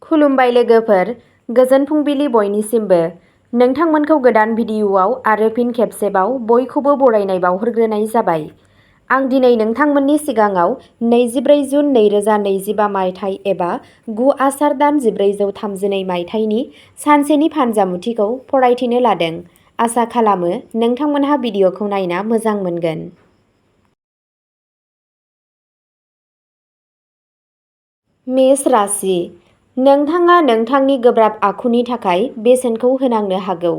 खुलुमबाय लोगोफोर, गोजोन फुंबिलि बयनिसिमबो। नोंथांमोनखौ गोदान भिडिअ'आव आरो फिन खेबसेबाव बयखौबो बरायनाय बावहरग्रोनाय जाबाय। आं दिनै नोंथांमोननि सिगाङाव 24 जुन 2025 मायथाइ एबा 9 आसार दान 1432 मायथाइनि सानसेनि फानजामुथिखौ फरायथिनो लादों। आसा खालामो नोंथांमोनहा भिडिअ'खौ नायना मोजां मोनगोन। मेष राशि। नोंथाङा नोंथांनि गोब्राब आखुनि थाखाय बेसेनखौ होनांनो हागौ।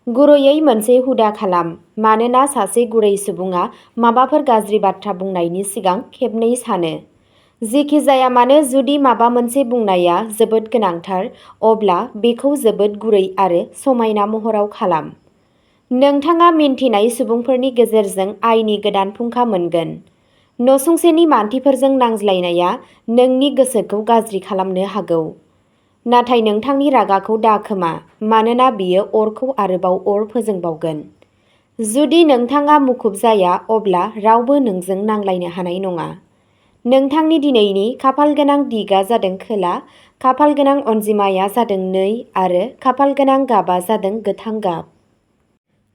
गुरैयै मोनसे हुदा खालाम, मानोना सासे गुरै सुबुङा माबाफोर गाज्रि बाथ्रा बुंनायनि सिगां खेबनै सानो। जेखि जाया मानो, जुदि माबा मोनसे बुंनाया जोबोद गोनांथार, अब्ला बेखौ जोबोद गुरै आरो समायना महराव खालाम। नोंथाङा मिन्थिनाय सुबुंफोरनि गेजेरजों आयनि गोदान फुंखा मोनगोन। नसुंसेनि मानसिफोरजों नांज्लायनाया नोंनि गोसोखौ गाज्रि खालामनो हागौ। नाथाय नोंथांनि रागाखौ दाखोमा, मानोना बियो अरखौ आरोबाव अर फोजोंबावगोन। जुदि नोंथाङा मुखुब जाया, अब्ला रावबो नोंजों नांलायनो हानाय नङा। नोंथांनि दिनैनि खाफालगोनां दिगआ जादों खोला, खाफालगोनां अनजिमाया जादों 2 आरो खाफालगोनां गाबआ जादों गोथां गाब।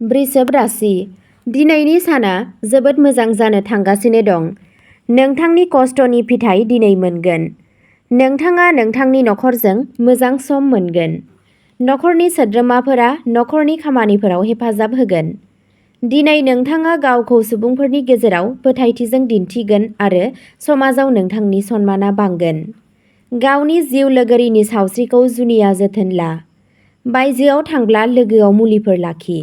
वृषभ राशि। दिनैनि साना जोबोद मोजां जानो थांगासिनो दं। नोंथांनि खस्थ'नि फिथाइ दिनै मोनगोन। नोंथाङा नोंथांनि नखरजों मोजां सम मोनगोन। नखरनि सोद्रोमाफोरा नखरनि खामानिफोराव हेफाजाब होगोन। दिनै नोंथाङा गावखौ सुबुंफोरनि गेजेराव फोथायथिजों दिन्थिगोन आरो समाजाव नोंथांनि सन्माना बांगोन। गावनि जिउ लोगोरिनि सावस्रिखौ जुनिया जोथोन ला। बायजोआव थांब्ला लोगोआव मुलिफोर लाखि।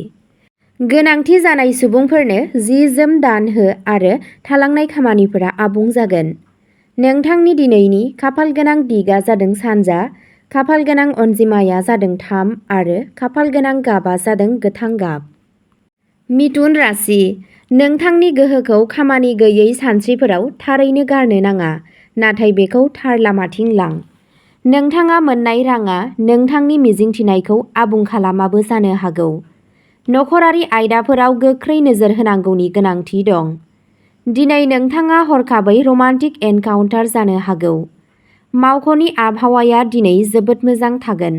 गोनांथि जानाय सुबुंफोरनो जि-जोम दान हो आरो थालांनाय खामानिफोरा आबुं जागोन। नोंथांनि दिनैनि खाफालगोनां दिगआ जादों सानजा, खाफालगोनां अनजिमाया जादों 3 आरो खाफालगोनां गाबआ जादों गोथां गाब। मिथुन राशि। नोंथांनि गोहोखौ खामानि गैयै सानस्रिफोराव थारैनो गारनो नाङा, नाथाय बेखौ थार लामाथिं लां। नोंथाङा मोन्नाय रांआ नोंथांनि मिजिंथिनायखौ आबुं खालामाबो जानो हागौ। नखरारि आयदाफोराव गोख्रै नोजोर होनांगौनि गोनांथि दं। दिनै नोंथाङा हरखाबै रमान्टिक एनकाउन्टार जानो हागौ। मावख'नि आबहावाया दिनै जोबोद मोजां थागोन।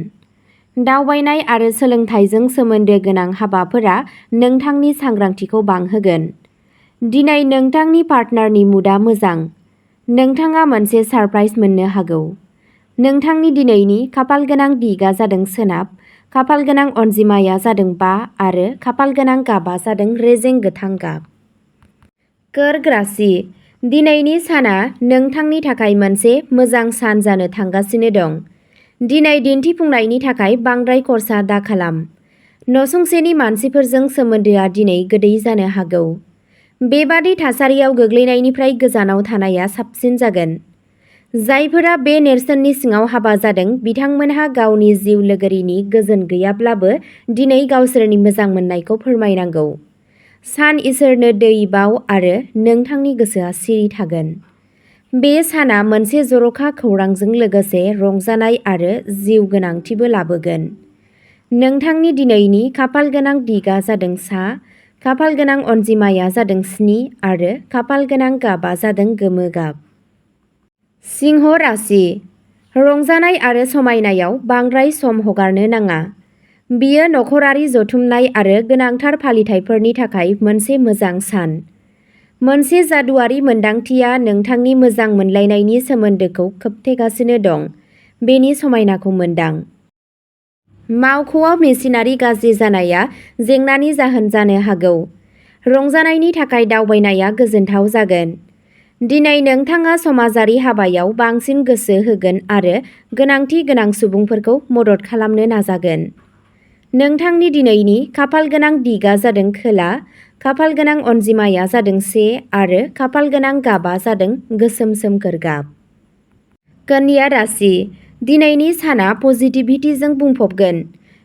दावबायनाय आरो सोलोंथाइजों सोमोन्दो गोनां हाबाफोरा नोंथांनि सांग्रांथिखौ बांहोगोन। दिनै नोंथांनि पार्टनारनि मुडआ मोजां। नोंथाङा मोनसे सारप्राइज मोननो हागौ। नोंथांनि दिनैनि खाफालगोनां दिगआ जादों सोनाब, खाफालगोनां अनजिमाया जादों 5 आरो खाफालगोनां गाबआ जादों रेजें गोथां गाब। कर्क राशि। दिनैनि साना नोंथांनि थाखाय मोनसे मोजां सान जानो थांगासिनो दं। दिनै दिन्थिफुंनायनि थाखाय बांद्राय खर्सा दाखालाम। नसुंसेनि मानसिफोरजों सोमोन्दोआ दिनै गोदै जानो हागौ। बेबादि थासारियाव गोग्लैनायनिफ्राय गोजानाव थानाया साबसिन जागोन। जायफोरा बे नेरसोननि सिङाव हाबा जादों, बिथांमोनहा गावनि जिउ लोगोरिनि गोजोन गैयाब्लाबो दिनै गावसोरनि मोजां मोननायखौ फोरमायनांगौ। सान इसोरनो दै बाव आरो नोंथांनि गोसोआ सिरि थागोन। बे साना मोनसे जर'खा खौरांजों लोगोसे रंजानाय आरो जिउ गोनांथिबो लाबोगोन। नोंथांनि दिनैनि खाफालगोनां दिगआ जादों सा, खाफालगोनां अनजिमाया जादों 7 आरो खाफालगोनां गाबआ जादों गोमो गाब। सिंह राशि। रंजानाय आरो समायनायाव बांद्राय सम हगारनो नाङा। बियो नखरारि जथुमनाय आरो गोनांथार फालिथायफोरनि थाखाय मोनसे मोजां सान। मोनसे जादुआरि मोनदांथिया नोंथांनि मोजां मोनलायनायनि सोमोन्दोखौ खोबथेगासिनो दं। बेनि समायनाखौ मोनदां। मावख'आव मेसिनारि गाज्रि जानाया जेंनानि जाहोन जानो हागौ। रंजानायनि थाखाय दावबायनाया गोजोनथाव जागोन। दिनै नोंथाङा समाजारि हाबायाव बांसिन गोसो होगोन आरो गोनांथि गोनां सुबुंफोरखौ मदद खालामनो नाजागोन। नोंथांनि दिनैनि खाफालगोनां दिगआ जादों खोला, खाफालगोनां अनजिमाया जादों 1 आरो खाफालगोनां गाबआ जादों गोसोम सोमखोर गाब। कन्या राशि। दिनैनि साना पजिटिभिटिजों बुंफबगोन।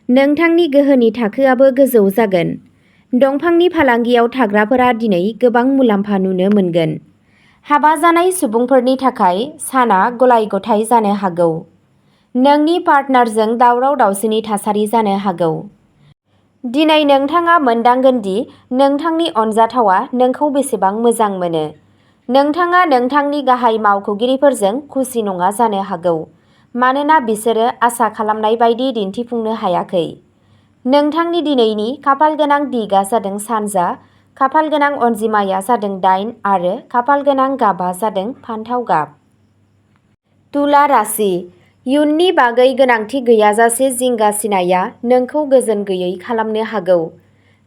नोंथांनि गोहोनि थाखोआबो गोजौ जागोन। दंफांनि फालांगियाव थाग्राफोरा दिनै गोबां मुलाम्फा नुनो मोनगोन। हाबा जानाय सुबुंफोरनि थाखाय साना गलाय-गथाय जानो हागौ। नोंनि पार्टनारजों दावराव-दावसिनि थासारि जानो हागौ। दिनै नोंथाङा मोनदांगोन दि नोंथांनि अनजाथावआ नोंखौ बेसेबां मोजां मोनो। नोंथाङा नोंथांनि गाहाय मावख'गिरिफोरजों खुसि नङा जानो हागौ, मानोना बिसोरो आसा खालामनाय बायदि दिन्थिफुंनो हायाखै। नोंथांनि दिनैनि खाफालगोनां दिगआ जादों सानजा, खाफालगोनां अनजिमाया जादों 8 आरो खाफालगोनां गाबआ जादों फान्थाव गाब। तुला राशि। इयुननि बागै गोनांथि गैयाजासे जिंगा सिनाया नोंखौ गोजोन गैयै खालामनो हागौ।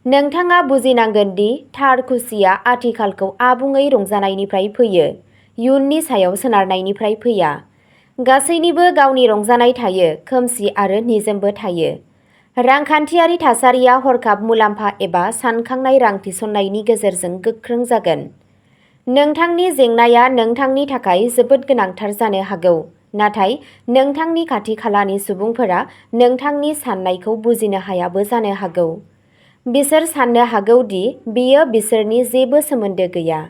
नोंथाङा बुजिनांगोन दि थार खुसिया आथिखालखौ आबुङै रंजानायनिफ्राय फैयो, इयुननि सायाव सोनारनायनिफ्राय फैया। गासैनिबो गावनि रंजानाय थायो, खोमसि आरो निजोमबो थायो। रांखान्थियारि थासारिया हरखाब मुलाम्फा एबा सानखांनाय रां थिसननायनि गेजेरजों गोख्रों जागोन। नोंथांनि जेंनाया नोंथांनि थाखाय जोबोद गोनांथार जानो हागौ, नाथाय नोंथांनि खाथि-खालानि सुबुंफोरा नोंथांनि साननायखौ बुजिनो हायाबो जानो हागौ। बिसोर साननो हागौ दि बेयो बिसोरनि जेबो सोमोन्दो गैया।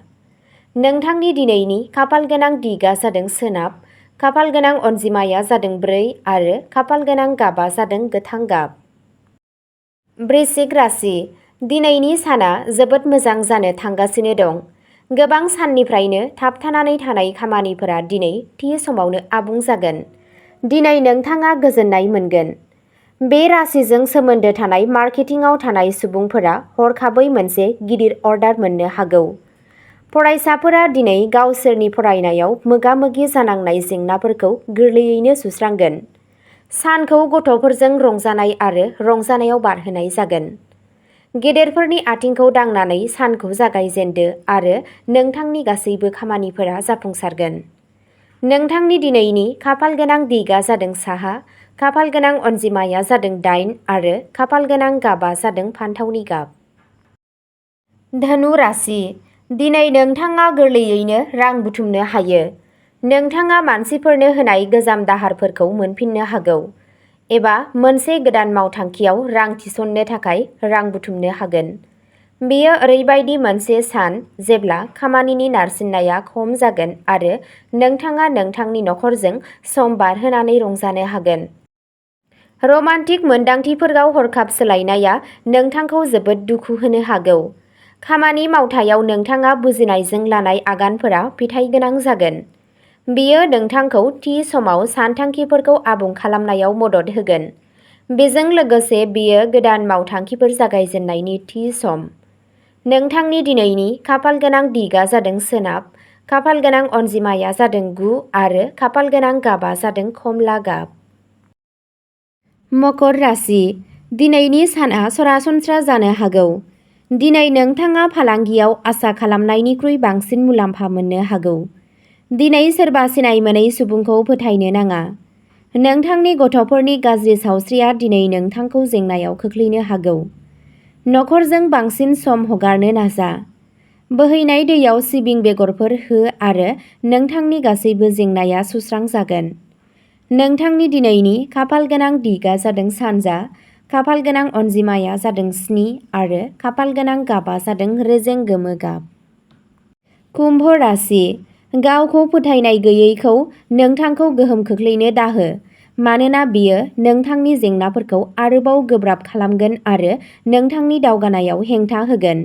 नोंथांनि दिनैनि खाफालगोनां दिगआ जादों सोनाब, खाफालगोनां अनजिमाया जादों 4 आरो खाफालगोनां गाबआ जादों गोथां गाब। वृश्चिक राशि। दिनैनि साना जोबोद मोजां जानो थांगासिनो दं। गोबां साननिफ्रायनो थाबथानानै थानाय खामानिफोरा दिनै थि समावनो आबुं जागोन। दिनै नोंथाङा गोजोननाय मोनगोन। बे राशिजों सोमोन्दो थानाय मार्केटिंआव थानाय सुबुंफोरा हरखाबै मोनसे गिदिर अर्डार मोननो हागौ। फरायसाफोरा दिनै गावसोरनि फरायनायाव मोगा-मोगि जानांनाय जेंनाफोरखौ गोरलैयैनो सुस्रांगोन। सानखौ गथ'फोरजों रंजानाय आरो रंजानायाव बारहोनाय जागोन। गेदेरफोरनि आथिंखौ दांनानै सानखौ जागायजेनदो आरो नोंथांनि गासैबो खामानिफोरा जाफुंसारगोन। नोंथांनि दिनैनि खाफालगोनां दिगआ जादों साहा, खाफालगोनां अनजिमाया जादों 8 आरो खाफालगोनां गाबआ जादों फान्थावनि गाब। धनु राशि। दिनै नोंथाङा गोरलैयैनो रां बुथुमनो हायो। नोंथाङा मानसिफोरनो होनाय गोजाम दाहारफोरखौ मोनफिननो हागौ, एबा मोनसे गोदान मावथांखियाव रां थिसननो थाखाय रां बुथुमनो हागोन। बेयो ओरैबायदि मोनसे सान जेब्ला खामानिनि नारसिननाया खम जागोन आरो नोंथाङा नोंथांनि नखरजों सम बारहोनानै रंजानो हागोन। रमान्टिक मोनदांथिफोराव हरखाब सोलायनाया नोंथांखौ जोबोद दुखु होनो हागौ। खामानि मावथायाव नोंथाङा बुजिनायजों लानाय आगानफोरा फिथाइगोनां जागोन। बेयो नोंथांखौ थि समाव सानथांखिफोरखौ आबुं खालामनायाव मदद होगोन। बेजों लोगोसे बेयो गोदान मावथांखिफोर जागायजेननायनि थि सम। नोंथांनि दिनैनि खाफालगोनां दिगआ जादों सोनाब, खाफालगोनां अनजिमाया जादों 9 आरो खाफालगोनां गाबआ जादों खमला गाब। मकर राशि। दिनैनि साना सरासनस्रा जानो हागौ। दिनै नोंथाङा फालांगियाव आसा खालामनायनिख्रुइ बांसिन मुलाम्फा मोननो हागौ। दिनै सोरबा सिनाय मोनै सुबुंखौ फोथायनो नाङा। नोंथांनि गथ'फोरनि गाज्रि सावस्रिया दिनै नोंथांखौ जेंनायाव खोख्लैनो हागौ। नखरजों बांसिन सम हगारनो नाजा। बोहैनाय दैयाव सिबिं बेगरफोर हो आरो नोंथांनि गासैबो जेंनाया सुस्रांजागोन। नोंथांनि दिनैनि खाफालगोनां दिगआ जादों सानजा, खाफालगोनां अनजिमाया जादों 7 आरो खाफालगोनां गाबआ जादों रेजें गोमो गाब। कुम्भ राशि। गावखौ फोथायनाय गैयैखौ नोंथांखौ गोहोम खोख्लैनो दाहो, मानोना बेयो नोंथांनि जेंनाफोरखौ आरोबाव गोब्राब खालामगोन आरो नोंथांनि दावगानायाव हेंथा होगोन।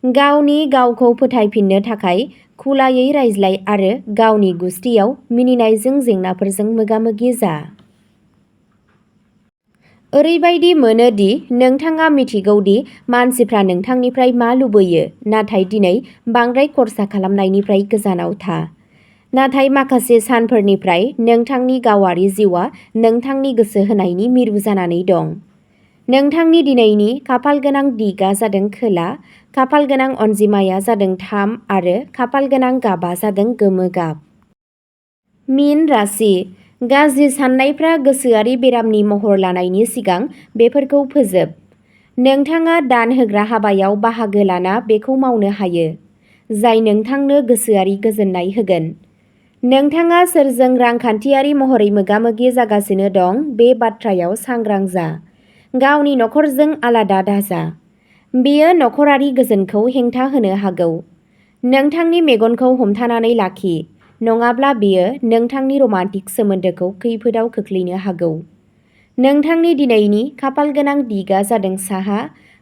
गावनि गावखौ फोथायफिननो थाखाय खुलायै रायज्लाय आरो गावनि गुसथियाव मिनिनायजों जेंनाफोरजों मोगा-मोगि जा। ओरैबायदि मोनो दि नोंथाङा मिथिगौ दि मानसिफ्रा नोंथांनिफ्राय मा लुबैयो, नाथाय दिनै बांद्राय खर्सा खालामनायनिफ्राय गोजानाव था। नाथाय माखासे सानफोरनिफ्राय नोंथांनि गावारि जिउआ नोंथांनि गोसो होनायनि मिरु जानानै दं। नोंथांनि दिनैनि खाफालगोनां दिगआ जादों खोला, खाफालगोनां अनजिमाया जादों 3 आरो खाफालगोनां गाबआ जादों गोमो गाब। मीन राशि। गाज्रि साननायफ्रा गोसोआरि बेरामनि महर लानायनि सिगां बेफोरखौ फोजोब। नोंथाङा दान होग्रा हाबायाव बाहागो लाना बेखौ मावनो हायो, जाय नोंथांनो गोसोआरि गोजोननाय होगोन। नोंथाङा सोरजों रांखान्थियारि महरै मोगा-मोगि जागासिनो दं बे बाथ्रायाव सांग्रां जा। गावनि नखरजों आलादा दाजा। बेयो नखरारि गोजोनखौ हेंथा होनो हागौ। नोंथांनि मेगनखौ हमथानानै लाखि, नङाब्ला बेयो नोंथांनि रमान्टिक सोमोन्दोखौ खैफोदआव खोख्लैनो हागौ। नोंथांनि दिनैनि खाफालगोनां दिगआ जादों साहा,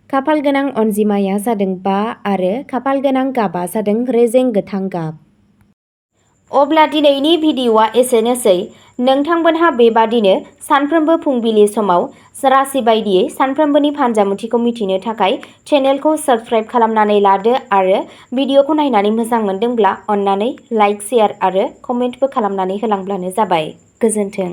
खाफालगोनां अनजिमाया जादों 5 आरो खाफालगोनां गाबआ जादों रेजें गोथां गाब। अब्ला दिनैनि भिडिअ'आ एसेनोसै। नोंथांमोनहा बेबादिनो सानफ्रोमबो फुंबिलि समाव राशि बायदियै सानफ्रोमबोनि फानजामुथिखौ मिथिनो थाखाय चेनेलखौ साबस्क्राइब खालामनानै लादो आरो भिडिअखौ नायनानै मोजां मोनदोंब्ला अन्नानै लाइक, शेयार आरो कमेन्टबो खालामनानै होलांब्लानो जाबाय। गोजोन्थों।